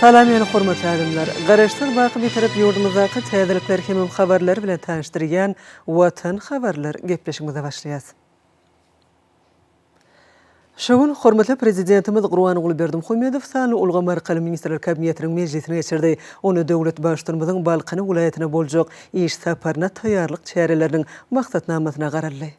Salam meni hormatly adamlar! Garaşsyz baky Bitarap ýurdumyzdaky täzelikler hemem habarlar bilen tanyşdyrýan Watan habarlar gepleşigimize başlaýas. Şu gün hormatly Prezidentimiz Gurbanguly Berdimuhamedow sanly ulgam arkaly Ministrler Kabinetiniň mejlisini geçirdi. Onda döwlet Baştutanymyzyň Balkan welaýatyna boljak iş saparyna taýýarlyk çäreleriniň maksatnamasyna garaldy.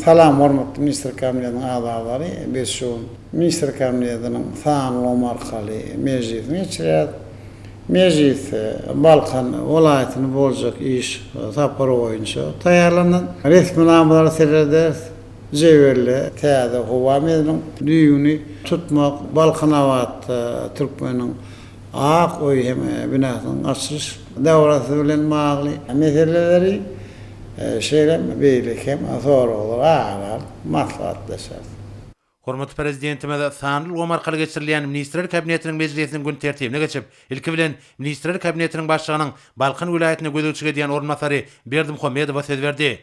Salam hormatly Ministrler Kabinetiniň agzalary! Biz şu gün Ministrler Kabinetiniň sanly ulgam arkaly mejlisini geçirýäris. Mejlisde Balkan welaýatyna boljak iş sapary boýunça taýýarlanan resminamalara serederis. Jebelde täze howa menziliniň düýbüni tutmak, Balkanabatda Türkmeniň ak öýi hem binasynyň açylyş dabarasy bilen bagly meseleleri, şeýle hem beýleki hem soraglary ara alyp maslahatlaşarys. Hormatly Prezidentimiz sanly ulgam arkaly geçirilýän Ministrler Kabinetiniň mejlisiniň gün tertibine geçip, ilki bilen, Ministrler Kabinetiniň Başlygynyň Balkan welaýatyna gözegçilik edýän orunbasary Berdimuhamedowa söz berdi.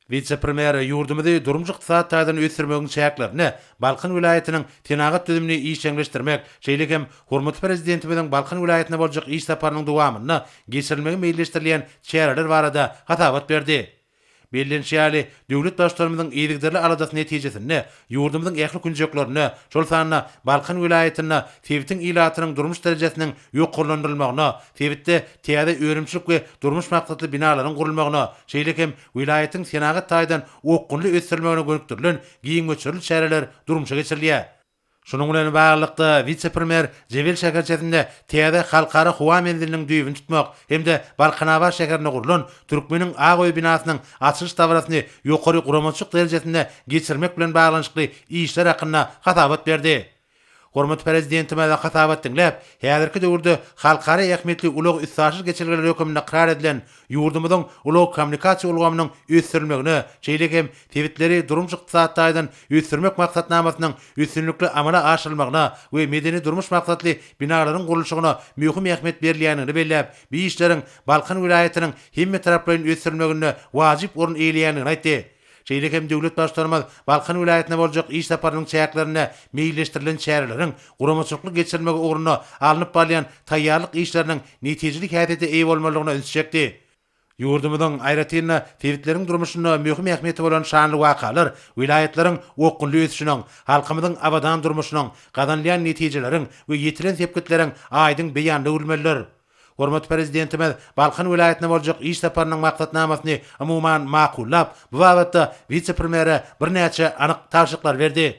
Wise-premýer ýurdumyzy durmuş-ykdysady taýdan ösdürmegiň çäklerinde Balkan welaýatynyň senagat düzümini işjeňleşdirmek, şeýle hem hormatly Prezidentimiziň Balkan welaýatyna boljak iş saparynyň dowamynda geçirilmegi meýilleşdirilýän çäreler barada hasabat berdi. Bellenişi ýaly, döwlet Baştutanymyzyň yzygiderli aladasy netijesinde ýurdumyzyň ähli künjeklerinde, şol sanda Balkan welaýatynda sebitiň ilatynyň durmuş derejesiniň ýokarlandyrylmagyna, sebitde täze önümçilik we durmuş maksatly binalaryň gurulmagyna, şeýle hem welaýatyň senagat taýdan okgunly ösdürilmegine gönükdirilen giň möçberli çäreler durmuşa geçirilýär. Şunuň bilen baglylykda, wise-premýer Jebel şäherçesinde täze Halkara howa menziliniň düýbüni tutmak hem-de Balkanabat şäherinde gurlan Türkmeniň ak öýi binasynyň açylyş dabarasyny ýokary guramaçylyk derejesinde geçirmek bilen baglanyşykly işler hakynda hasabat berdi. Hormatly Prezidentimiz hasabat diňläp, häzirki döwürde halkara ähmiýetli ulag-üstaşyr geçelgeleri hökmünde ykrar edilen ýurdumyzyň ulag-kommunikasiýa ulgamynyň ösdürilmegine, şeýle hem sebitleri durmuş-ykdysady taýdan ösdürmek maksatnamasynyň üstünlikli amala aşyrylmagyna we medeni-durmuş maksatly binalaryň gurluşygyna möhüm ähmiýet berilýändigini belläp, bu işleriň Balkan welaýatynyň hemmetaraplaýyn ösdürilmeginde wajyp orun eýeleýändigini aýtdy. Şeýle hem döwlet Baştutanymyz Balkan welaýatyna boljak iş saparynyň çäklerinde meýilleşdirilen çäreleriň guramaçylykly geçirilmegi ugrunda alnyp barylýan taýýarlyk işleriniň netijeli häsiýete eýe bolmalydygyna ünsi çekdi. Ýurdumyzyň, aýratyn-da, sebitleriň durmuşynda möhüm ähmiýeti bolan şanly wakalar welaýatlaryň okgunly ösüşiniň, halkymyzyň abadan durmuşynyň, gazanylýan netijeleriň we ýetilen sepgitleriň aýdyň beýanyna öwrülmelidir. Hormatly Prezidentimiz Balkan welaýatyna boljak iş saparynyň maksatnamasyny umuman makullap, bu babatda wise-premýere birnäçe anyk tabşyryklary berdi.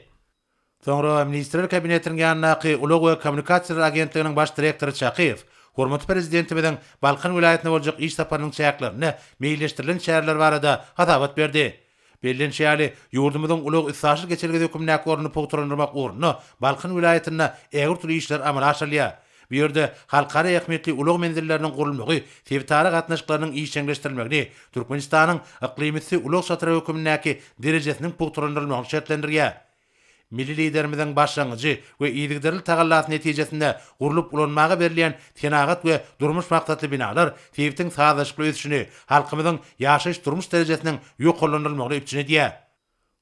Soňra Ministrler Kabinetiniň ýanyndaky Ulag we kommunikasiýalar agentliginiň baş direktory Çakyýew hormatly Prezidentimiziň Balkan welaýatyna boljak iş saparynyň çäklerinde meýilleşdirilen çäreler barada hasabat berdi. Bellenişi ýaly, ýurdumyzyň ulag-üstaşyr geçelgesi hökmündäki ornuny pugtalandyrmak ugrunda Balkan welaýatynda ägirt uly işler amala aşyrylýar. Bu ýerde halkara ähmiýetli ulag menzilleriniň gurulmagy sebitara gatnaşyklarynyň işjeňleşdirilmegini, Türkmenistanyň yklymüsti ulag çatyry hökmündäki derejesiniň pugtalandyrylmagyny şertlendirýär. Milli Liderimiziň başlangyjy we yzygiderli tagallasy netijesinde gurlup ulanmaga berilýän senagat we durmuş maksatly binalar sebitiň sazlaşykly ösüşini, halkymyzyň ýaşaýyş-durmuş derejesiniň ýokarlandyrylmagyny üpjün edýär.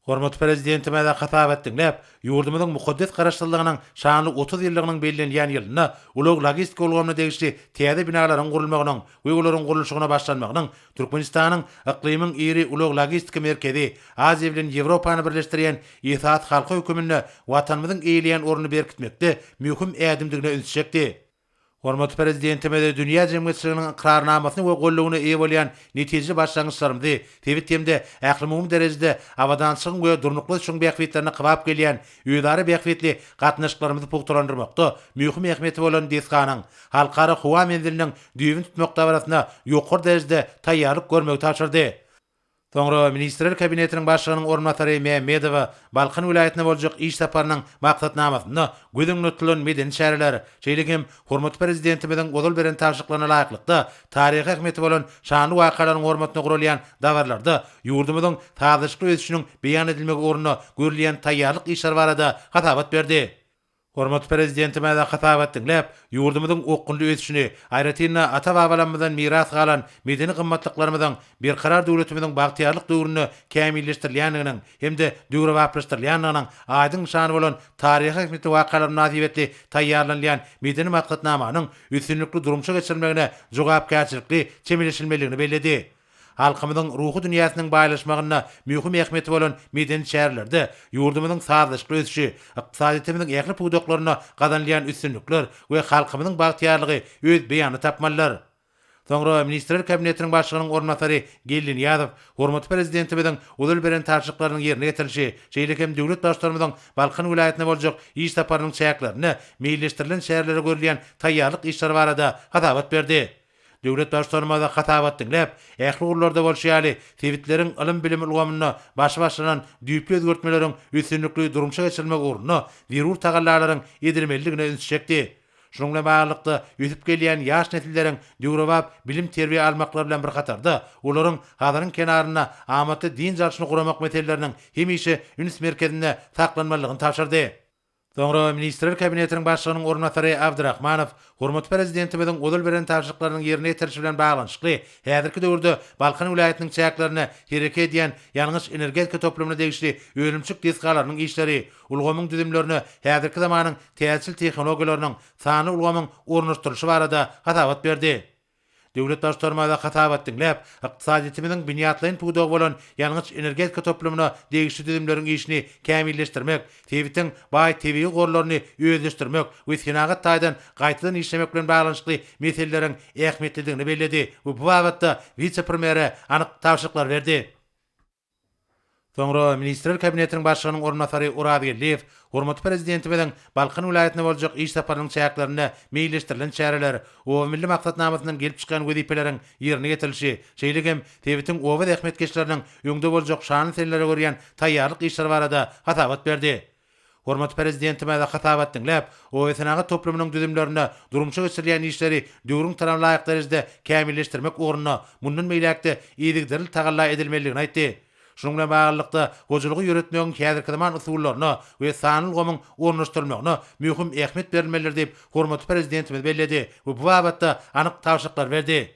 Hormatly Prezidentimiz hasabat diňläp, ýurdumyzyň mukaddes Garaşsyzlygynyň şanly 30 ýyllygynyň bellenilýän ýylynda ulag-logistika ulgamyna degişli täze binalaryň gurulmagynyň we olaryň gurluşygyna başlanmagynyň Türkmenistanyň yklymyň iri ulag-logistika merkezi, Aziýa bilen Ýewropany birleşdirýän esasy halka höküminde Watanymyzyň eýeleýän ornuny berkitmekde möhüm ädimdigine ünsi çekdi. Hormatly Prezidentimiz dünýä jemgyýetçiliginiň ykrarnamasyna we goldawyna eýe bolýan netijeli başlangyçlarymyzy sebit hem-de ählumumy derejede abadançylygyň we durnukly ösüşiň bähbitlerine kybap gelýän özara bähbitli gatnaşyklarymyzy pugtalandyrmakda möhüm ähmiýeti bolan desganyň, Halkara howa menziliniň düýbüni tutmak dabarasyna ýokary derejede taýýarlyk görmegi tabşyrdy. Soňra Ministrler Kabinetiniň Başlygynyň orunbasary Mämmedowa Balkan welaýatyna boljak iş saparynyň maksatnamasynda göz öňünde tutulan medeni çäreler, şeýle hem hormatly Prezidentimiziň ozal beren tabşyryklaryna laýyklykda, taryhy ähmiýeti bolan şanly wakalaryň hormatyna guralýan dabaralarda ýurdumyzyň sazlaşykly ösüşiniň beýan edilmegi ugrunda görülýän taýýarlyk işleri barada hasabat berdi. Hormatly Prezidentimiz hasabat diňläp, ýurdumyzyň okgunly ösüşini, aýratyn-da, ata-babalarymyzdan miras galan medeni gymmatlyklarymyzyň Berkarar döwletimiziň bagtyýarlyk döwründe kämilleşdirilýändiginiň hem-de döwrebaplaşdyrylýandygynyň aýdyň nyşany bolan taryhy ähmiýetli wakalar mynasybetli taýýarlanylýan medeni maksatnamanyň üstünlikli durmuşa geçirilmegine jogapkärçilikli çemeleşilmelidigini belledi. Halkymyzyň ruhy dünýäsiniň baýlaşmagynda möhüm ähmiýeti bolan medeni çärelerde ýurdumyzyň sazlaşykly ösüşi, ykdysadyýetimiziň ähli pudaklarynda gazanylýan üstünlikler we halkymyzyň bagtyýarlygy öz beýanyny tapmalydyr. Soňra Ministrler Kabinetiniň Başlygynyň orunbasary Geldi Nyýazow hormatly Prezidentimiziň ozal beren tabşyryklarynyň ýerine ýetirilişi, şeýle hem döwlet Baştutanymyzyň Balkan welaýatyna boljak iş saparynyň çäklerinde meýilleşdirilen çärelere görülýän taýýarlyk işleri barada hasabat berdi. Döwlet Baştutanymyz hasabat diňläp, ähli ugurlarda bolşy ýaly, sebitleriň ylym-bilim ulgamynda başy başlanan düýpli özgertmeleriň üstünlikli durmuşa geçirilmegi ugrunda zerur tagallalaryň edilmelidigine ünsi çekdi. Şunuň bilen baglylykda, ösüp gelýän ýaş nesilleriň döwrebap bilim-terbiýe almaklary bilen bir hatarda, olaryň Hazaryň kenarynda amatly dynç alşyny guramak meseleleriniň hemişe üns merkezinde saklanmalydygyny tabşyrdy. Soňra Ministrler Kabinetiniň Başlygynyň orunbasary Abdyrahmanow hormatly Prezidentimiziň ozal beren tabşyryklarynyň ýerine ýetirilişi bilen baglanyşykly häzirki döwürde Balkan welaýatynyň çäklerinde hereket edýän ýangyç-energetika toplumyna degişli önümçilik desgalarynyň işleri, ulgamyň düzümlerine häzirki zamanyň täzeçil tehnologiýalarynyň, sanly ulgamyň ornaşdyrylyşy barada hasabat berdi. Döwlet Baştutanymyza hasabat diňläp, ykdysadyýetimiziň binýatlaýyn pudagy bolan ýangyç-energetika toplumyna degişli düzümleriň işini kämilleşdirmek, sebitiň baý tebigy gorlaryny özleşdirmek we senagat taýdan gaýtadan işlemek bilen baglanyşykly meseleleriň ähmiýetlidigini belledi we bu babatda wise-premýere anyk tabşyryklary berdi. Soňra Ministrler Kabinetiniň Başlygynyň orunbasary Oraz Geldiýew hormatly Prezidentimiziň Balkan welaýatyna boljak iş saparynyň çäklerinde meýilleşdirilen çäreler, Oba milli maksatnamasyndan gelip çykýan wezipeleriň ýerine ýetirilişi, şeýle hem sebitiň oba zähmetkeşleriniň öňde boljak şanly senelere görýän taýýarlyk işleri barada hasabat berdi. Hormatly Prezidentimiz hasabat diňläp, obasenagat toplumynyň düzümlerinde durmuşa geçirilýän işleri döwrüň talabyna laýyk derejede kämilleşdirmek ugrunda mundan beýläk-de yzygiderli tagalla edilmelidigini aýtdy. Şunuň bilen baglylykda, hojalygy ýöretmegiň häzirki zaman usullaryna we sanly ulgamyň ornaşdyrylmagyna möhüm ähmiýet berilmelidir diýip, hormatly Prezidentimiz belledi we bu babatda anyk tabşyryklary berdi.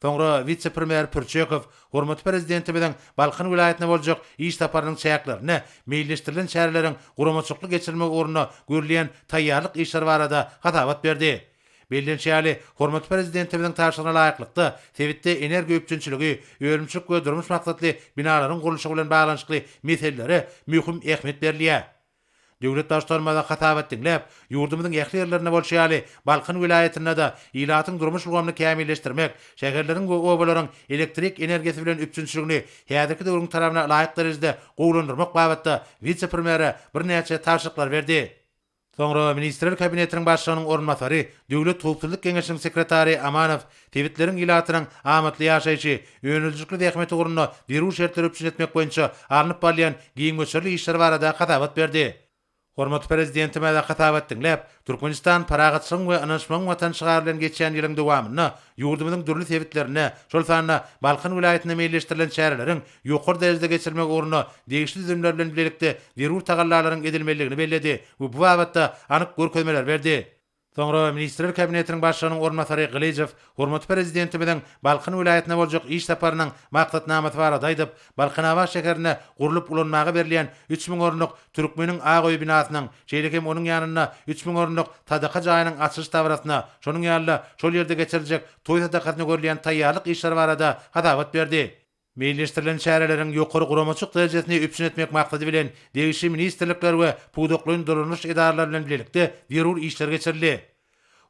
Soňra wise-premýer Pürçekow hormatly Prezidentimiziň Balkan welaýatyna boljak iş saparynyň çäklerinde meýilleşdirilen çäreleriň guramaçylykly geçirilmegi ugrunda görülýän taýýarlyk işleri barada hasabat berdi. Bellenişi ýaly, hormatly Prezidentimiziň tabşyrygyna laýyklykda, sebitde energiýa üpjünçiligi, önümçilik we durmuş maksatly binalaryň gurluşygy bilen baglanyşykly meselelere möhüm ähmiýet berilýär. Döwlet Baştutanymyz hasabat diňläp, ýurdumyzyň ähli ýerlerinde bolşy ýaly, Balkan welaýatynda-da ilatyň durmuş ulgamyny kämilleşdirmek, şäherleriň we obalaryň elektrik energiýasy bilen üpjünçiligini häzirki döwrüň talabyna laýyk derejede gowulandyrmak babatda wise-premýere birnäçe tabşyryklary berdi. Soňra Ministrler Kabinetiniň Başlygynyň orunbasary, Döwlet howpsuzlyk geňeşiniň sekretary Amanow sebitleriň ilatynyň amatly ýaşaýşy, öndürijilikli zähmeti ugrunda zerur şertleri üpjün etmek boýunça alnyp barylýan giň möçberli işler barada hasabat berdi. Hormatly Prezidentimiz hasabat diňläp, Türkmenistan parahatçylygyň we ynanyşmagyň Watany şygary bilen geçýän ýylyň dowamynda ýurdumyzyň dürli sebitlerinde, şol sanda Balkan welaýatynda meýilleşdirilen çäreleriň ýokary derejede geçirilmegi ugrunda degişli düzümler bilen bilelikde zerur tagallalaryň edilmelidigini belledi we bu babatda anyk görkezmeleri berdi. Soňra Ministrler Kabinetiniň Başlygynyň orunbasary Gylyjow hormatly Prezidentimiziň Balkan welaýatyna boljak iş saparynyň maksatnamasy barada aýdyp, Balkanabat şäherinde gurlup ulanmaga berilýän 3000 orunlyk Türkmeniň ak öýi binasynyň, şeýle hem onuň ýanynda 3000 orunlyk sadaka jaýynyň açylyş dabarasyna, şonuň ýaly-da, şol ýerde geçiriljek toý sadakasyna görülýän taýýarlyk işleri barada hasabat berdi. Meýilleşdirilen çäreleriň ýokary guramaçylyk derejesini üpjün etmek maksady bilen, degişli ministrlikler we pudaklaýyn dolandyryş edaralary bilen bilelikde zerur işler geçirildi.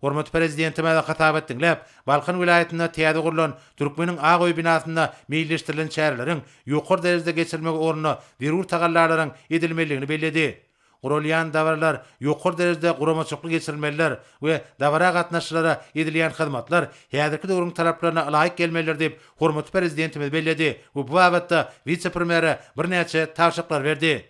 Hormatly Prezidentimiz hasabat diňläp, Balkan welaýatynda täze gurlan Türkmeniň ak öýi binasynda meýilleşdirilen çäreleriň ýokary derejede geçirilmegi ugrunda zerur tagallalaryň edilmelidigini belledi. Guralýan dabaralar ýokary derejede guramaçylykly geçirilmelidir we dabara gatnaşyjylara edilýän hyzmatlar häzirki döwrüň talaplaryna ylaýyk gelmelidir diýip, hormatly Prezidentimiz belledi we bu babatda wise-premýere birnäçe tabşyryklary berdi.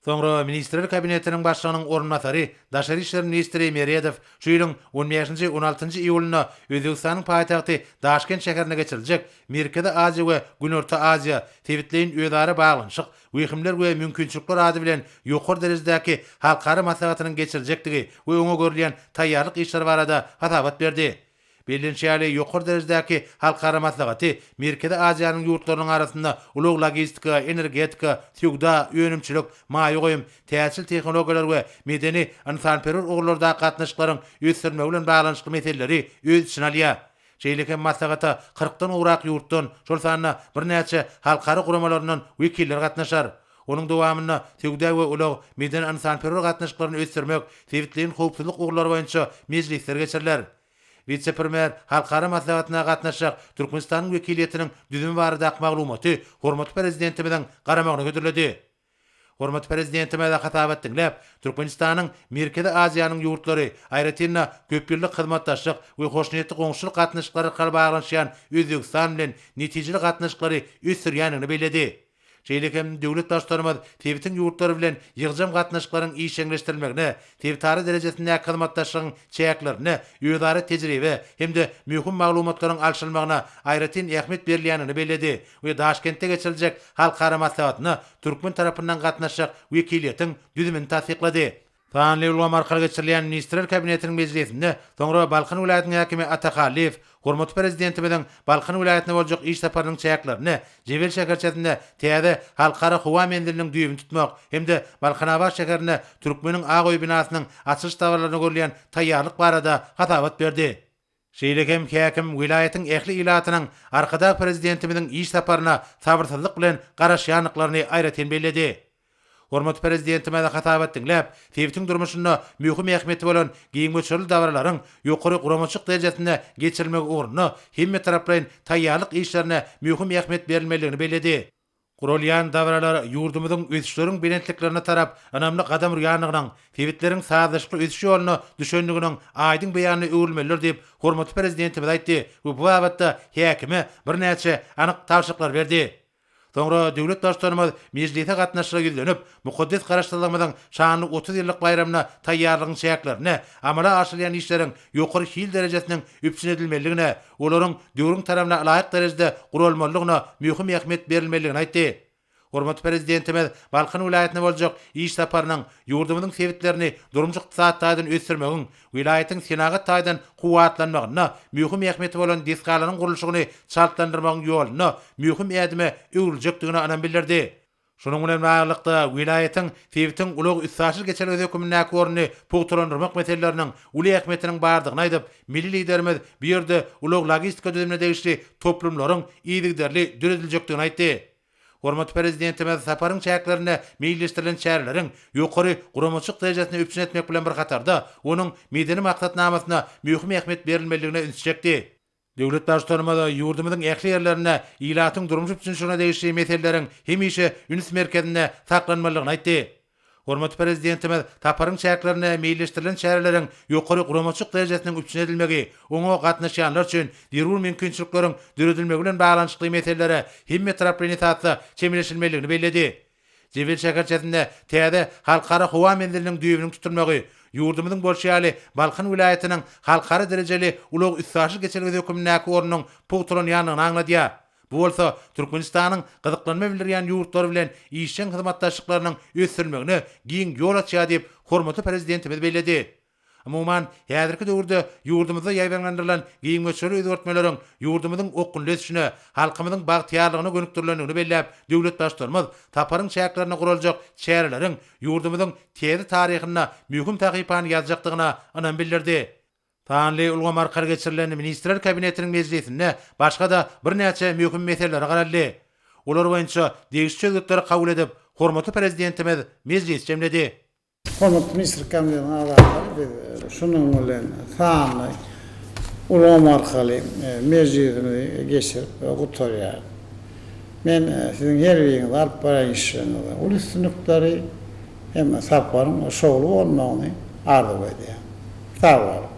Soňra Ministrler Kabinetiniň Başlygynyň orunbasary, daşary işler ministri Meredow şu ýylyň on bäşinji, on altynjy iýulynda Özbegistanyň paýtagty Daşkent şäherinde geçiriljek Merkezi Aziýa we Günorta Aziýa, sebitleýin özara baglanyşyk, wehimler we mümkinçilikler ady bilen ýokary derejedäki halkara maslahatynyň geçiriljekdigi we oňa görülýän taýýarlyk işleri barada hasabat berdi. Bellenişi ýaly, ýokary derejedäki halkara maslahaty Merkezi Aziýanyň ýurtlarynyň arasynda ulag-logistika, energetika, söwda, önümçilik, maýa goýum, täjirçilik tehnologiýalar we medeni-ynsanperwer ugurlardaky gatnaşyklaryň ösdürilmegi bilen baglanyşykly meseleleri öz içine alýar. Şeýle hem maslahata kyrkdan gowrak ýurtdan, şol sanda birnäçe halkara guramalaryndan wekiller gatnaşar. Onuň dowamynda söwda we ulag, medeni-ynsanperwer gatnaşyklaryny ösdürmek, sebitleýin howpsuzlyk ugurlary boýunça mejlisler geçiriler. Wise-premýer halkara maslahatyna gatnaşjak Türkmenistanyň wekiliýetiniň düzümi baradaky maglumaty hormatly Prezidentimiziň garamagyna hödürledi. Hormatly Prezidentimiz hasabat diňläp, Türkmenistanyň Merkezi Aziýanyň ýurtlary, aýratyn-da, köpýyllyk hyzmatdaşlyk we hoşniýetli goňşuçylyk gatnaşyklary arkaly baglanyşýan Özbegistan bilen netijeli gatnaşyklary ösdürýändigini belledi. Şeýle hem döwlet Baştutanymyz sebitiň ýurtlary bilen ýygjam gatnaşyklaryň işjeňleşdirilmegine, sebitara derejesindäki hyzmatdaşlygyň çäklerinde özara tejribe hem-de möhüm maglumatlaryň alşylmagyna aýratyn ähmiýet berilýändigini belledi we Daşkentde geçiriljek halkara maslahatyna türkmen tarapyndan gatnaşjak wekiliýetiň düzümini tassyklady. Sanly ulgam arkaly geçirilýän Ministrler Kabinetiniň mejlisinde soňra Balkan welaýatynyň häkimi Ata Hallyýew hormatly Prezidentimiziň Balkan welaýatyna boljak iş saparynyň çäklerinde Jebel şäherçesinde täze Halkara howa menziliniň düýbüni tutmak hem-de Balkanabat şäherinde Türkmeniň ak öýi binasynyň açylyş dabaralaryna görülýän taýýarlyk barada hasabat berdi. Şeýle hem häkim welaýatyň ähli ilatynyň Arkadag Prezidentimiziň iş saparyna sabyrsyzlyk bilen garaşýandyklaryny aýratyn belledi. Hormatly Prezidentimiz hasabat diňläp, sebitiň durmuşynda möhüm ähmiýeti bolan giň möçberli dabaralaryň ýokary guramaçylyk derejesinde geçirilmegi ugrunda hemmetaraplaýyn taýýarlyk işlerine möhüm ähmiýet berilmelidigini belledi. Guralýan dabaralar ýurdumyzyň ösüşleriň belentliklerine tarap ynamly gadam urýandygynyň, sebitleriň sazlaşykly ösüş ýoluna düşendiginiň aýdyň beýanyna öwrülmelidir diýip, hormatly Prezidentimiz aýtdy we bu babatda häkime birnäçe anyk tabşyryklary berdi. Soňra döwlet Baştutanymyz mejlise gatnaşyjylara ýüzlenip, mukaddes Garaşsyzlygymyzyň şanly 30 ýyllyk baýramyna taýýarlygyň çäklerinde amala aşyrylýan işleriň ýokary hil derejesiniň üpjün edilmelidigine, olaryň döwrüň talabyna laýyk derejede guralmalydygyna möhüm ähmiýet berilmelidigini aýtdy. Hormatly Prezidentimiz Balkan welaýatyna boljak iş saparynyň ýurdumyzyň sebitlerini durmuş-ykdysady taýdan ösdürmegiň, welaýatyň senagat taýdan kuwwatlanmagynda möhüm ähmiýeti bolan desgalaryň gurluşygyny çaltlandyrmagyň ýolunda möhüm ädime öwrüljekdigine ynam bildirdi. Şunuň bilen baglylykda, welaýatyň sebitiň ulag-üstaşyr geçelgesi hökmündäki ornuny pugtalandyrmak meseleleriniň uly ähmiýetiniň bardygyny aýdyp, milli Liderimiz bu ýerde ulag-logistika düzümine degişli toplumlaryň yzygiderli dörediljekdigini aýtdy. Hormatly Prezidentimiz saparyň çäklerinde meýilleşdirilen çäreleriň ýokary guramaçylyk derejesini üpjün etmek bilen bir hatarda, onuň medeni maksatnamasyna möhüm ähmiýet berilmelidigine ünsi çekdi. Döwlet Baştutanymyz ýurdumyzyň ähli ýerlerinde ilatyň durmuş üpjünçiligine degişli meseleleriň hemişe üns merkezinde saklanmalydygyny aýtdy. Hormatly Prezidentimiz saparyň çäklerinde meýilleşdirilen çäreleriň ýokary guramaçylyk derejesiniň üpjün edilmegi, oňa gatnaşýanlar üçin zerur mümkinçilikleriň döredilmegi bilen baglanyşykly meselelere hemmetaraplaýyn esasda çemeleşilmelidigini belledi. Jebel şäherçesinde täze Halkara howa menziliniň düýbüniň tutulmagy, ýurdumyzyň bolşy ýaly Balkan welaýatynyň halkara derejeli ulag-üstaşyr geçelgesi hökmündäki ornunyň pugtalanýandygyny aňladýar. Bu bolsa Türkmenistanyň gyzyklanma bildirýän ýurtlary bilen işjeň hyzmatdaşlyklarynyň ösdürilmegine giň ýol açýar diýip, hormatly Prezidentimiz belledi. Umuman, häzirki döwürde ýurdumyzda ýaýbaňlandyrylan giň möçberli özgertmeleriň ýurdumyzyň okgunly ösüşine, halkymyzyň bagtyýarlygyna gönükdirilendigini belläp, döwlet Baştutanymyz saparyň çäklerinde guraljak çäreleriň ýurdumyzyň täze taryhynda möhüm sahypany ýazjakdygyna ynam bildirdi. Sanly ulgam arkaly geçirilen Ministrler Kabinetiniň mejlisinde başga-da birnäçe möhüm meselelere garaldy. Olar boýunça degişli çözgütleri kabul edip, hormatly Prezidentimiz mejlisi jemledi. Hormatly Ministrler Kabinetiniň agzalary, biz şunuň bilen sanly ulgam arkaly mejlisimizi geçirip gutarýarys. Men siziň her biriňize alyp barýan işleriňizde uly üstünlikleri hem saparyň şowly bolmagyny arzuw edýän. Sag boluň!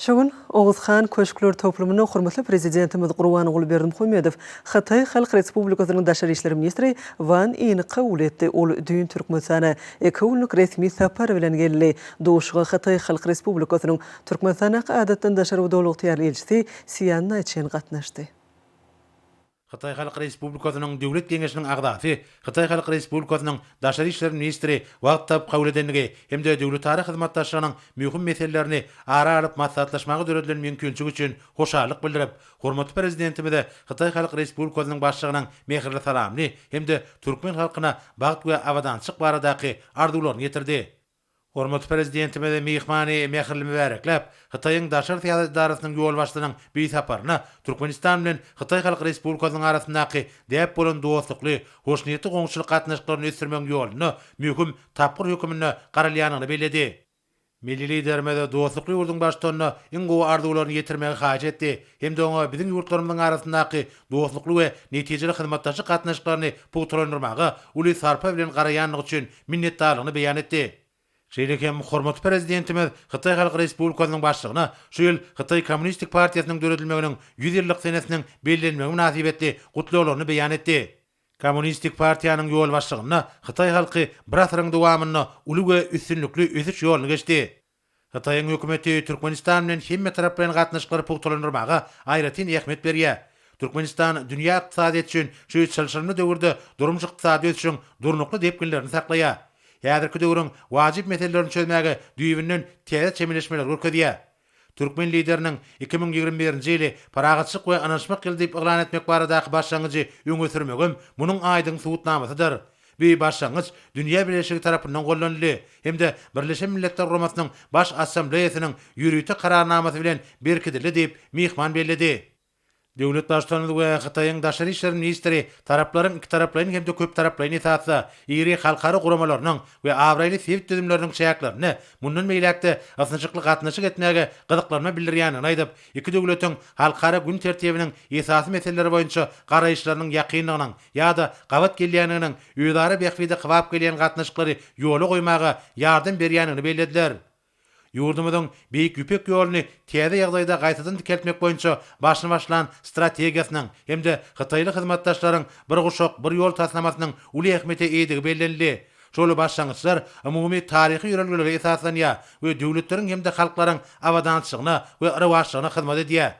Şu gün Oguz han köşkler toplumynda hormatly Prezidentimiz Gurbanguly Berdimuhamedow Hytaý Halk Respublikasynyň daşary işler ministri Wan Ini kabul etdi. Ol düýn Türkmenistana iki günlük resmi sapar bilen geldi. Duşuşyga Hytaý Halk Respublikasynyň Türkmenistandaky Adatdan daşary we Doly ygtyýarly ilçisi Sýan Naýçen gatnaşdy. Hytaý Halk Respublikasynyň Döwlet Geňeşiniň agzasy, Hytaý Halk Respublikasynyň daşary işler ministri wagt tapyp kabul edendigi hem-de döwletara hyzmatdaşlygynyň möhüm meselelerini ara alyp maslahatlaşmaga döredilen mümkinçilik üçin hoşallyk bildirip, hormatly Prezidentimize Hytaý Halk Respublikasynyň Başlygynyň mähirli salamyny hem-de türkmen halkyna bagt we abadançylyk baradaky arzuwlaryny ýetirdi. Hormatly Prezidentimiz myhmany mähirli mübärekläp, Hytaýyň daşary syýasat edarasynyň ýolbaşçysynyň bu saparyna Türkmenistan bilen Hytaý Halk Respublikasynyň arasyndaky däp bolan dostlukly, hoşniýetli goňşuçylyk gatnaşyklaryny ösdürmegiň ýolunda möhüm tapgyr höküminde garalýandygyny belledi. Milli Liderimiz dostlukly ýurduň Baştutanyna iň gowy arzuwlaryny ýetirmegi haýyş etdi hem-de oňa biziň ýurtlarymyzyň arasyndaky dostlukly we netijeli hyzmatdaşlyk gatnaşyklaryny pugtalandyrmaga uly sarpa bilen garaýandygy üçin minnetdarlygyny beýan etdi. Şeýle hem hormatly Prezidentimiz Hytaý Halk Respublikasynyň Başlygyna şu ýyl Hytaý Kommunistik partiýasynyň döredilmeginiň 100 ýyllyk senesiniň bellenmegi mynasybetli gutlaglaryny beýan etdi. Kommunistik partiýanyň ýolbaşçylygynda hytaý halky bir asyryň dowamynda uly we üstünlikli ösüş ýoluny geçdi. Hytaýyň hökümeti Türkmenistan bilen hemmetaraplaýyn gatnaşyklary pugtalandyrmaga aýratyn ähmiýet berýär. Türkmenistan dünýä ykdysadyýeti üçin şu çylşyrymly döwürde durmuş-ykdysady ösüşiň durnukly depginlerini saklaýar. Häzirki döwrüň wajyp meselelerini çözmäge düýbünden täze çemeleşmeleri görkezýär. Türkmen Lideriniň 2021-nji ýyly Parahatçylyk we ynanyşmak ýyly diýip yglan etmek baradaky başlangyjy öňe sürmegem munuň aýdyň subutnamasydyr. Bu başlangyç dünýä bileleşigi tarapyndan gollanyldy hem-de Birleşen Milletler Guramasynyň Baş Assambleýasynyň ýörite Kararnamasy bilen berkidildi diýip, myhman belledi. Döwlet Baştutanymyz we Hytaýyň daşary işler ministri taraplaryň ikitaraplaýyn hem-de köptaraplaýyn esasda iri halkara guramalarynyň we abraýly sebit düzümleriniň çäklerinde mundan beýläk-de ysnyşykly gatnaşyk etmäge gyzyklanma bildirýändigini aýdyp, iki döwletiň halkara gün tertibiniň esasy meseleleri boýunça garaýyşlarynyň ýakynlygynyň ýa-da gabat gelýändiginiň özara bähbide kybap gelýän gatnaşyklary ýola goýmaga ýardam berýändigini bellediler. Ýurdumyzyň Beýik Ýüpek ýoluny täze ýagdaýda gaýtadan dikeltmek boýunça başyny başlan strategiýasynyň hem-de hytaýly hyzmatdaşlaryň Bir guşak, bir ýol taslamasynyň uly ähmiýete eýedigi bellenildi. Şol başlangyçlar umumy taryhy ýörelgelere esaslanýar we döwletleriň hem-de halklaryň abadançylygyna we rowaçlygyna hyzmat edýär.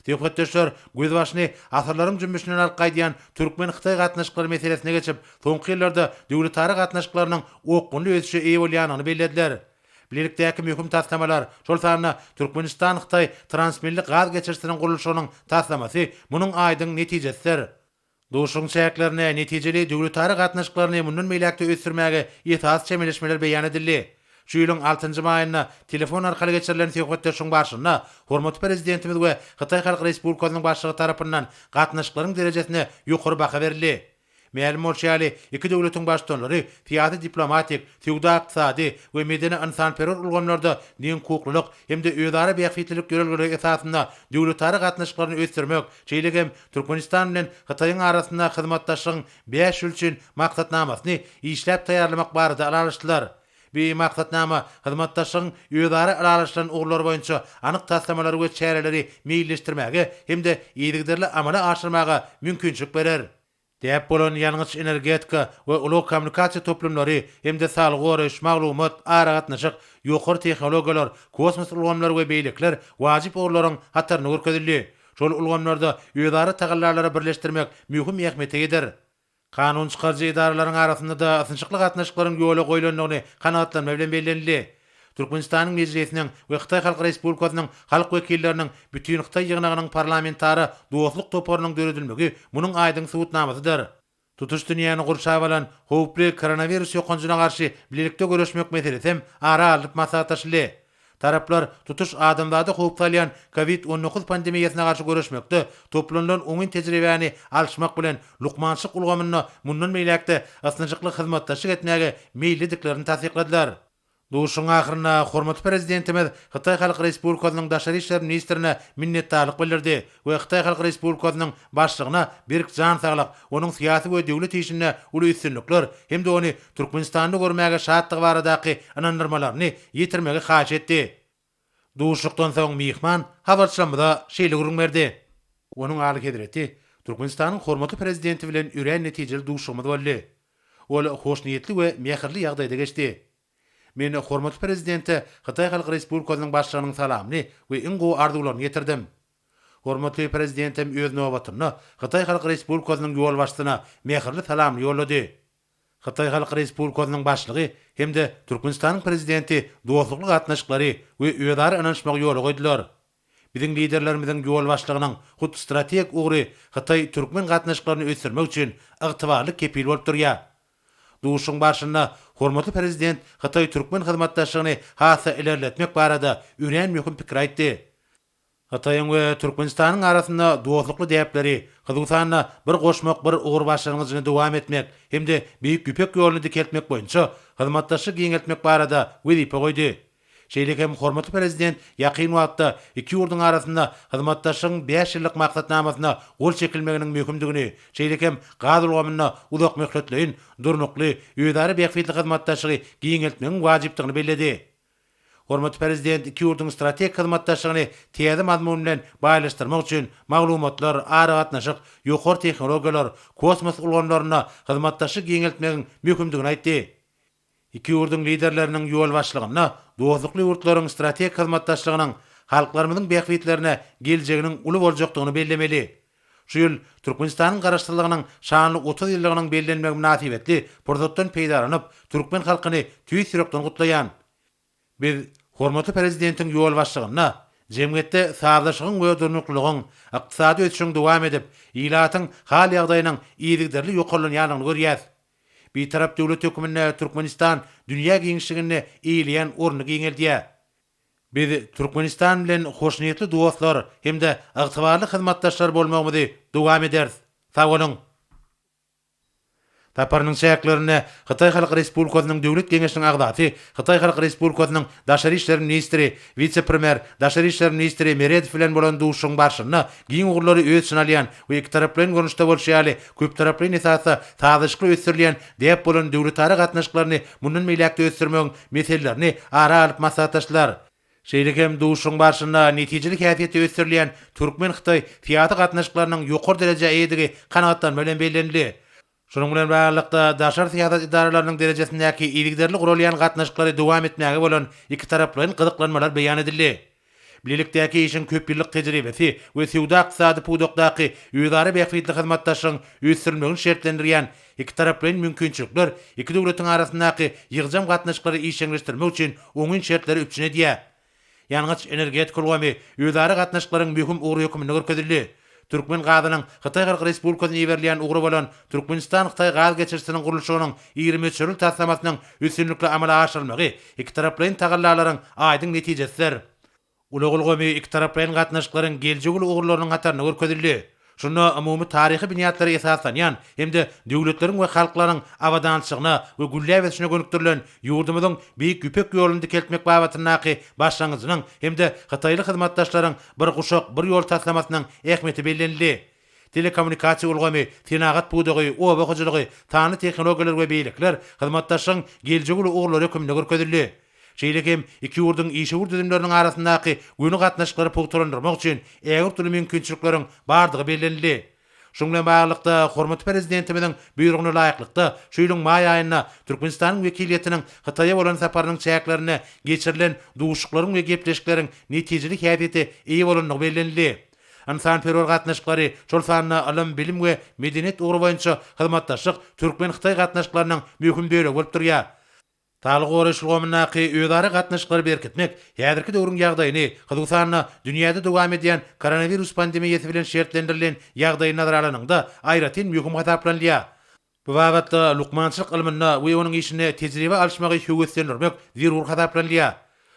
Söhbetdeşler gözbaşyny asyrlaryň jümmüşinden alyp gaýdýan türkmen-hytaý gatnaşyklary meselesine geçip, soňky ýyllarda döwletara gatnaşyklarynyň okgunly ösüşe eýe bolýandygyny bellediler. Bilelikdäki möhüm taslamalar, şol sanda Türkmenistan-Hytaý transmilli gaz geçirijisiniň gurluşygynyň taslamasy munuň aýdyň netijesidir. Duşuşygyň çäklerinde netijeli döwletara gatnaşyklaryny mundan beýläk-de ösdürmäge esasy çemeleşmeler beýan edildi. Şu ýylyň altynjy maýynda telefon arkaly geçirilen söhbetdeşligiň barşynda hormatly Prezidentimiz we Hytaý Halk Respublikasynyň Başlygy tarapyndan gatnaşyklaryň derejesine ýokary baha berildi. Mälim bolşy ýaly, iki döwletiň Baştutanlary syýasy-diplomatik, söwda-ykdysady we medeni-ynsanperwer ulgamlarda deňhukuklylyk hem-de özara bähbitlilik ýörelgeleri esasynda döwletara gatnaşyklaryny ösdürmek, şeýle hem Türkmenistan bilen Hytaýyň arasynda hyzmatdaşlygyň bäş ýyl üçin maksatnamasyny işläp taýýarlamak barada ylalaşdylar. Bu maksatnama hyzmatdaşlygyň özara ylalaşylan ugurlary boýunça anyk taslamalary we çäreleri meýilleşdirmäge hem-de yzygiderli amala aşyrmaga mümkinçilik berer. Däp bolan ýangyç-energetika we ulag-kommunikasiýa toplumlary hem-de saglygy goraýyş, maglumat, aragatnaşyk, ýokary tehnologiýalar, kosmos ulgamlary we beýlekiler wajyp ugurlaryň hatarynda görkezildi. Şol ulgamlarda özara tagallalary birleşdirmek möhüm ähmiýete eýedir. Kanun çykaryjy edaralaryň arasynda-da ysnyşykly gatnaşyklaryň ýola goýlandygyny kanagatlanma bilen bellenildi. Türkmenistanyň Mejlisiniň we Hytaý Halk Respublikasynyň Halk wekilleriniň Bütinhytaý ýygnagynyň parlamentara dostluk toparynyň döredilmegi munuň aýdyň subutnamasydyr. Tutuş dünýäni gurşap alan howply koronawirus ýokanjyna garşy bilelikde göreşmek meselesi hem ara alnyp maslahatlaşyldy. Taraplar tutuş adamzada howp salýan Covid 19 pandemiýasyna garşy göreşmekde toplanylan oňyn tejribäni alyşmak bilen, lukmançylyk ulgamynda mundan beýläk-de ysnyşykly hyzmatdaşlyk etmäge meýillidiklerini tassykladylar. Duşuşygyň ahyrynda hormatly Prezidentimiz Hytaý Halk Respublikasynyň daşary işler ministrine minnetdarlyk bildirdi we Hytaý Halk Respublikasynyň Başlygyna berk jan saglyk, onuň syýasy we döwlet işinde uly üstünlikler hem-de ony Türkmenistanda görmäge şatdygy baradaky ynandyrmalaryny ýetirmegi haýyş etdi. Duşuşykdan soň myhman habarçylarymyza şeýle gürrüň berdi. Onuň Alyhezreti, Türkmenistanyň hormatly Prezidenti bilen örän netijeli duşuşygymyz boldy. Ol hoşniýetli we mähirli ýagdaýda geçdi. Men hormatly Prezidente Hytaý Halk Respublikasynyň Başlygynyň salamyny we iň gowy arzuwlaryny ýetirdim. Hormatly Prezidentem öz nobatynda Hytaý Halk Respublikasynyň ýolbaşçysyna mähirli salamyny ýollady. Hytaý Halk Respublikasynyň Başlygy hem-de Türkmenistanyň Prezidenti dostlukly gatnaşyklary we özara ynanyşmagy ýola goýdular. Biziň Liderlerimiziň ýolbaşçylygynyň hut strategik ugry hytaý-türkmen gatnaşyklaryny ösdürmek üçin ygtybarly kepil bolup durýar. Duşuşygyň barşynda hormatly Prezident hytaý-türkmen hyzmatdaşlygyny has-da ilerletmek barada örän möhüm pikir aýtdy. Hytaýyň we Türkmenistanyň arasynda dostlukly däpleri, hususan-da, Bir goşmak, bir ugur başlangyjyny dowam etmek hem-de Beýik Ýüpek ýoluny dikeltmek boýunça hyzmatdaşlygy giňeltmek barada wezipe goýdy. Şeýle hem hormatly Prezident ýakyn wagtda iki ýurduň arasynda hyzmatdaşlygyň bäş ýyllyk maksatnamasyna gol çekilmeginiň möhümdigini, şeýle hem gaz ulgamynda uzakmöhletleýin, durnukly, özara bähbitli hyzmatdaşlygy giňeltmegiň wajypdygyny belledi. Hormatly Prezident iki ýurduň strategik hyzmatdaşlygyny täze mazmun bilen baýlaşdyrmak üçin maglumatlar, aragatnaşyk, ýokary tehnologiýalar, kosmos ulgamlarynda hyzmatdaşlygy giňeltmegiň möhümdigini aýtdy. Iki ýurduň Liderleriniň ýolbaşçylygynda dostlukly ýurtlaryň strategik hyzmatdaşlygynyň halklarymyzyň bähbitlerine geljeginiň uly boljakdygyny bellemeli. Şu ýyl Türkmenistanyň Garaşsyzlygynyň şanly 30 ýyllygynyň bellenmegi mynasybetli pursatdan peýdalanyp, türkmen halkyny tüýs ýürekden gutlaýan. Biz hormatly Prezidentiň ýolbaşçylygynda jemgyýetde sazlaşygyň we durnuklylygyň, ykdysady ösüşiň dowam edip, ilatyň hal-ýagdaýynyň yzygiderli ýokarlanýandygyny görýäs. Bitarap döwlet hökmünde Türkmenistan dünýä giňişliginde eýeleýän ornuny giňeldýär. Biz Türkmenistan bilen hoşniýetli dostlar hem-de ygtybarly hyzmatdaşlar bolmagymyzy dowam ederis. Sag boluň! Saparynyň çäklerinde Hytaý Halk Respublikasynyň Döwlet Geňeşiniň agzasy, Hytaý Halk Respublikasynyň daşary işler ministri, wise-premýer, daşary işler ministri Meredow bilen bolan duşuşygyň barşynda giň ugurlary öz içine alýan we ikitaraplaýyn görnüşde bolşy ýaly, köptaraplaýyn esasda sazlaşykly ösdürilýän däp bolan döwletara gatnaşyklaryny mundan beýläk-de ösdürmegiň meselelerini ara alyp maslahatlaşdylar. Şeýle hem duşuşygyň barşynda netijeli häsiýetde ösdürilýän türkmen-hytaý syýasy gatnaşyklarynyň ýokary derejä eýedigi kanagatlanma bilen bellenildi. Şunuň bilen baglylykda, daşary syýasat edaralarynyň derejesindäki yzygiderli guralýan gatnaşyklary dowam etmäge bolan ikitaraplaýyn gyzyklanmalar beýan edildi. Bilelikdäki işiň köpýyllyk tejribesi we söwda-ykdysady pudakdaky özara bähbitli hyzmatdaşlygyň ösdürilmegini şertlendirýän ikitaraplaýyn mümkinçilikler iki döwletiň arasyndaky ýygjam gatnaşyklary işjeňleşdirmek üçin oňyn şertleri üpjün edýär. Ýangyç-energetika ulgamy özara gatnaşyklaryň möhüm ugry hökmünde görkezildi. Türkmen gazynyň Hytaý Halk Respublikasyna iberilýän ugry bolan Türkmenistan-Hytaý gaz geçirijisiniň gurluşygynyň iri möçberli taslamasynyň üstünlikli amala aşyrylmagy ikitaraplaýyn tagallalaryň aýdyň netijesidir. Ulag ulgamy ikitaraplaýyn gatnaşyklaryň geljegi uly ugurlarynyň hatarynda görkezildi. Şunda umumy taryhy binýatlara esaslanýan hem-de döwletleriň we halklaryň abadançylygyna we gülläp ösüşine gönükdirilen ýurdumyzyň Beýik Ýüpek ýoluny dikeltmek babatyndaky başlangyjynyň hem-de hytaýly hyzmatdaşlaryň Bir guşak, bir ýol taslamasynyň ähmiýeti bellenildi. Telekommunikasiýa ulgamy, senagat pudagy, oba hojalygy, sanly tehnologiýalar we beýlekiler hyzmatdaşlygyň geljegi uly ugurlary hökmünde görkezildi. Şeýle hem iki ýurduň işewür düzümleriniň arasyndaky göni gatnaşyklary pugtalandyrmak üçin ägirt uly mümkinçilikleriň bardygy bellenildi. Şunuň bilen baglylykda, hormatly Prezidentimiziň Buýrugyna laýyklykda, şu ýylyň maý aýynda Türkmenistanyň wekiliýetiniň Hytaýa bolan saparynyň çäklerinde geçirilen duşuşyklaryň we gepleşikleriň netijeli häsiýete eýe bolandygy bellenildi. Ynsanperwer gatnaşyklary, şol sanda ylym, bilim we medeniýet ugry boýunça hyzmatdaşlyk türkmen-hytaý gatnaşyklarynyň möhüm bölegi bolup durýar. Saglygy goraýyş ulgamyndaky özara gatnaşyklary berkitmek häzirki döwrüň ýagdaýyny, hususan-da, dünýäde dowam edýän koronawirus pandemiýasy bilen şertlendirilen ýagdaýy nazara alanyňda, aýratyn möhüm hasaplanylýar. Bu babatda lukmançylyk ylmynda we onuň işinde tejribe alyşmagy höweslendirmek zerur hasaplanylýar.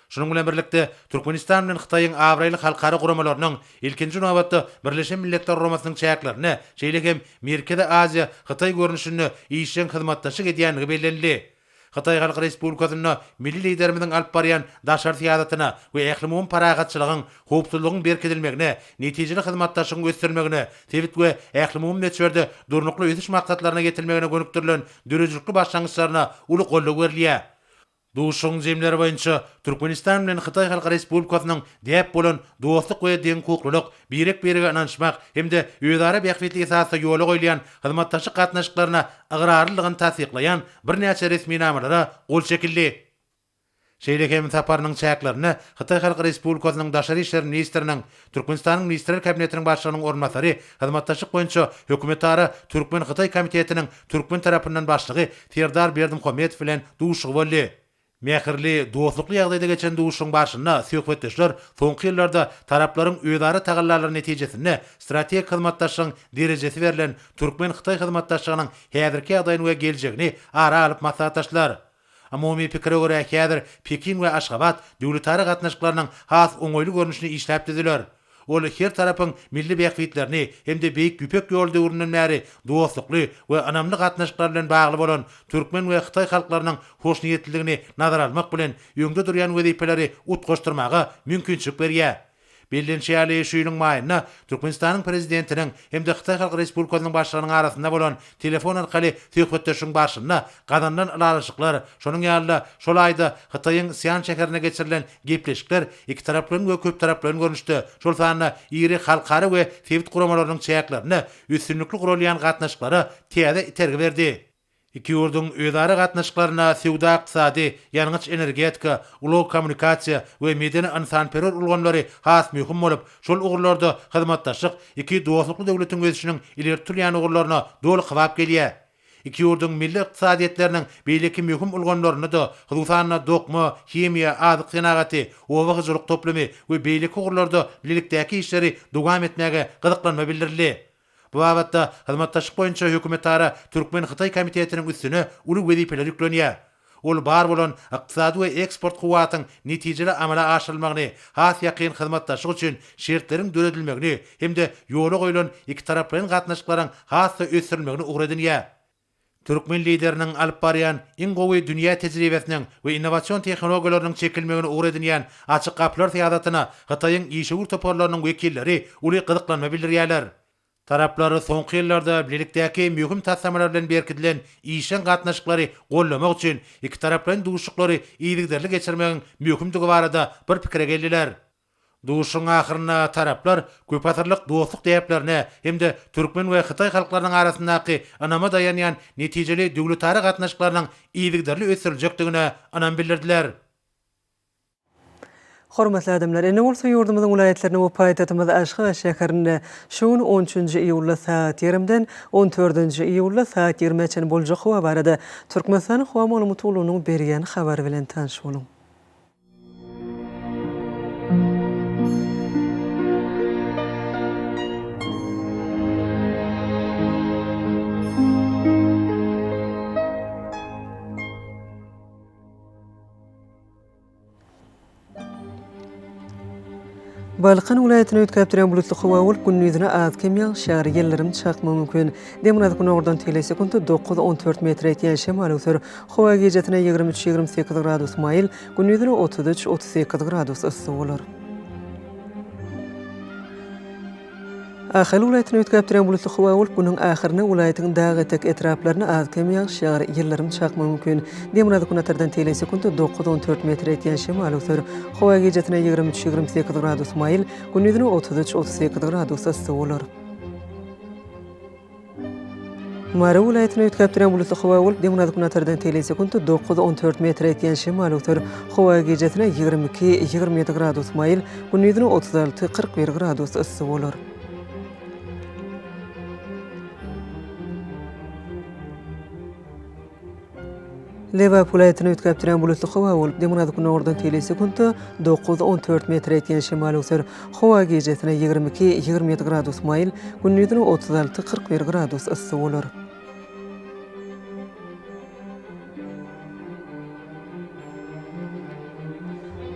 Şunuň bilen birlikde, Türkmenistan bilen Hytaýyň abraýly halkara guramalarynyň, ilkinji nobatda, Birleşen Milletler Guramasynyň çäklerinde, şeýle hem Merkezi Aziýa, Hytaý görnüşinde işjeň hyzmatdaşlyk edýändigi bellenildi. Hytaý Halk Respublikasynda milli Liderimiziň alyp barýan daşary syýasatyna we ählumumy parahatçylygyň, howpsuzlygyň berkidilmegine, netijeli hyzmatdaşlygyň ösdürilmegine, sebit we ählumumy möçberde durnukly ösüş maksatlaryna ýetilmegine gönükdirilen döredijilikli başlangyçlaryna uly goldaw berilýär. Duşuşygyň jemleri boýunça Türkmenistan bilen Hytaý Halk Respublikasynyň däp bolan dostluk we deňhukuklylyk, birek-birege ynanyşmak hem-de özara bähbitli esasda ýola goýulýan hyzmatdaşlyk gatnaşyklaryna ygrarlylygyny tassyklaýan birnäçe resminamalara gol çekildi. Şeýle hem saparynyň çäklerinde Hytaý Halk Respublikasynyň Daşary işler ministriniň Türkmenistanyň Ministrler Kabinetiniň Başlygynyň orunbasary, Hyzmatdaşlyk boýunça hökümetara türkmen-hytaý komitetiniň türkmen tarapyndan başlygy Serdar Berdimuhamedow bilen duşuşygy boldy. Mähirli, dostlukly ýagdaýda geçen duşuşygyň barşynda söhbetdeşler soňky ýyllarda taraplaryň özara tagallalary netijesinde strategik hyzmatdaşlygyň derejesi berlen türkmen-hytaý hyzmatdaşlygynyň häzirki ýagdaýyny we geljegini ara alyp maslahatlaşdylar. Umumy pikire görä, häzir Pekin we Aşgabat döwletara gatnaşyklarynyň has oňaýly görnüşini işläp düzüler. Ol her tarapyň milli bähbitlerini hem-de Beýik Ýüpek ýoly döwründen bäri dostlukly we ynamly gatnaşyklar bilen bagly bolan türkmen we hytaý halklarynyň hoşniýetliligini nazara almak bilen, öňde durýan wezipeleri utgaşdyrmaga mümkinçilik berýär. Bellenişi ýaly, şu ýylyň maýynda Türkmenistanyň Prezidentiniň hem-de Hytaý Halk Respublikasynyň Başlygynyň arasynda bolan telefon arkaly söhbetdeşligiň barşynda gazanylan ylalaşyklar, şonuň ýaly-da, şol aýda Hytaýyň Sian şäherinde geçirilen gepleşikler ikitaraplaýyn we köptaraplaýyn görnüşde, şol sanda iri halkara we sebit guramalarynyň çäklerinde üstünlikli guralýan gatnaşyklara täze itergi berdi. Iki ýurduň özara gatnaşyklarynda söwda-ykdysady, ýangyç-energetika, ulag-kommunikasiýa we medeni-ynsanperwer ulgamlary has möhüm bolup, şol ugurlarda hyzmatdaşlyk iki dostlukly döwletiň ösüşiniň ileri tutulýan ugurlaryna doly kybap gelýär. Iki ýurduň milli ykdysadyýetleriniň beýleki möhüm ulgamlarynda-da, hususan-da, dokma, himiýa, azyk senagaty, oba hojalyk toplumy we beýleki ugurlarda bilelikdäki işleri dowam etmäge gyzyklanma bildirildi. Bu babatda hyzmatdaşlyk boýunça hökümetara türkmen-hytaý komitetiniň üstüne uly wezipeler ýüklenýär. Ol bar bolan ykdysady we eksport kuwwatyň netijeli amala aşyrylmagyny, has ýakyn hyzmatdaşlyk üçin şertleriň döredilmegini hem-de ýola goýlan ikitaraplaýyn gatnaşyklaryň has-da ösdürilmegini ugur edinýär. Türkmen Lideriniň alyp barýan iň gowy dünýä tejribesiniň we innowasion tehnologiýalarynyň çekilmegini ugur edinýän Açyk gapylar syýasatyna Hytaýyň işewür toparlarynyň wekilleri uly gyzyklanma bildirýärler. Taraplar soňky ýyllarda bilelikdäki möhüm taslamalar bilen berkidilen işjeň gatnaşyklary goldamak üçin ikitaraplaýyn duşuşyklary yzygiderli geçirmegiň möhümdigi barada bir pikire geldiler. Duşuşygyň ahyrynda taraplar köpasyrlyk dostluk däplerine hem-de türkmen we hytaý halklarynyň arasyndaky ynama daýanýan netijeli döwletara gatnaşyklarynyň yzygiderli ösdüriljekdigine ynam bildirdiler. Hormatly adamlar, indi bolsa ýurdumyzyň welaýatlarynda we paýtagtymyz Aşgabat şäherinde şu gün on üçünji iýulda sagat ýigrimden on dördünji iýulda sagat ýigrimä çenli boljak howa barada Türkmenistanyň Howa maglumat gullugynyň berýän habary bilen tanyş boluň. Balkan welaýatyny üýtgäp durýan bulutly howa bolup, gündizine az-kem ýagyş ýagar, ýyldyrym çakmagy mümkin. Demirgazyk günordan tegelek sekuntda 9-14 metre ýetýän şemal öwser. Howa gijesine 23-28 gradus maýyl, gündizine 33-38 gradus yssy bolar. Ahal welaýatyny üýtgäp durýan bulutly howa bolup, günüň ahyrynda welaýatyň dag etek etraplarynda az-kem ýagyş ýagar, ýyldyrym çakmagy mümkin. Demirgazyk-günortadan tegelek sekuntda 9-14 metre ýetýän şemal öwser. Howa gijesine 23-28 gradus maýyl, gündizine 33-38 gradus yssy bolar. Mary welaýatynda üýtgäp durýan bulutly howa bolup, demirgazyk-günortadan tegelek sekuntda 9-14 metre ýetýän şemal öwser. Howa gijesine 22, 27 gradus maýyl, gündizine 36, 41 gradus yssy bolar. Lebap welaýatynda üýtgäp durýan bulutly howa bolup, demirgazyk-günordan tegelek sekuntda 9-14 metre ýetýän şemal öwser. Howa gijesine 22, 27 gradus maýyl, gündizine 36, 41 gradus yssy bolar.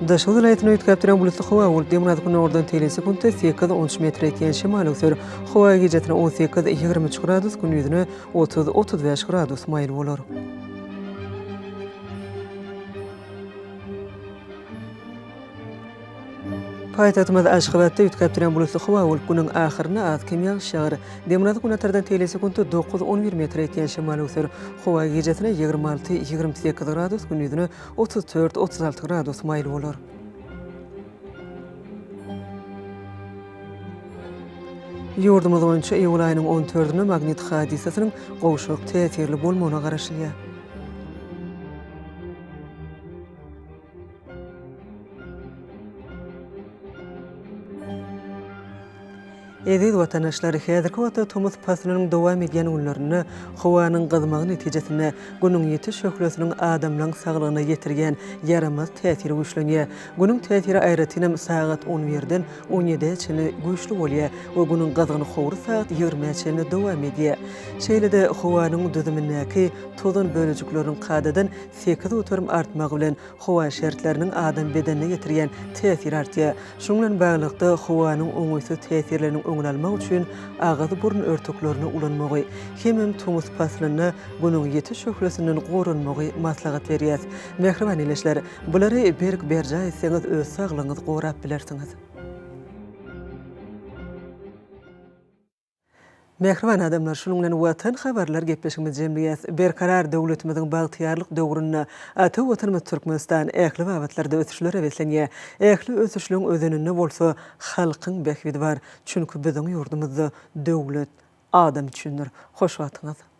Daşoguz welaýatynda üýtgäp durýan bulutly howa bolup, demirgazyk-günordan tegelek sekuntda 8, 13 metre ýetýän şemal öwser. Howa gijesine 18, 23 gradus, gündizine 30, 35 gradus maýyl bolar. Paýtagtymyz Aşgabatda üýtgäp durýan bulutly howa bolup, günüň ahyrynda az-kem ýagyş ýagar. Demirgazyk-günortadan teýle sekuntda dokuz-on bir metre ýetýän şemal öwser. Howa gijesine 26, 28 gradus, gündizine 34, 36 gradus maýyl bolar. Ýurdumyz boýunça iýul aýynyň on dördünde magnit hadysasynyň gowşak täsirli bolmagyna garaşylýar. Eziz watandaşlar, häzirki wagtda tomus paslynyň dowam edýän günlerinde howanyň gyzmagy netijesinde Günüň ýiti şöhlesiniň adamlaryň saglygyna ýetirýän ýaramaz täsiri güýçlenýär. Günüň täsiri aýratynam sagat on birden on ýedä çenli güýçli bolýar we Günüň gyzgyn howry sagat ýigrimä çenli dowam edýär. Şeýle-de howanyň düzümindäki tozan bölejikleriniň kadadan 8% artmagy bilen howa şertleriniň adam bedenine ýetirýän täsiri artýar. Şunuň bilen baglylykda, howanyň oňaýsyz täsirleriniň öňüni almak üçin agyz-burun örtüklerini ulanmagy hemem tomus paslynda Günüň ýiti şöhlesinden goranmagy maslahat berýäs. Mähriban ildeşler, bulary berk berjaý etseňiz öz saglygyňyzy gorap bilersiňiz. Mähriban adamlar, şunuň bilen Watan habarlar gepleşigimizi jemleýäs. Berkarar döwletimiziň bagtyýarlyk döwründe ata Watanymyz Türkmenistan ähli babatlarda ösüşlere beslenýär. Ähli ösüşleň özeninde bolsa halkyň bähbidi bar. Çünki biziň ýurdumyzda döwlet adam üçindir. Hoş wagtyňyz!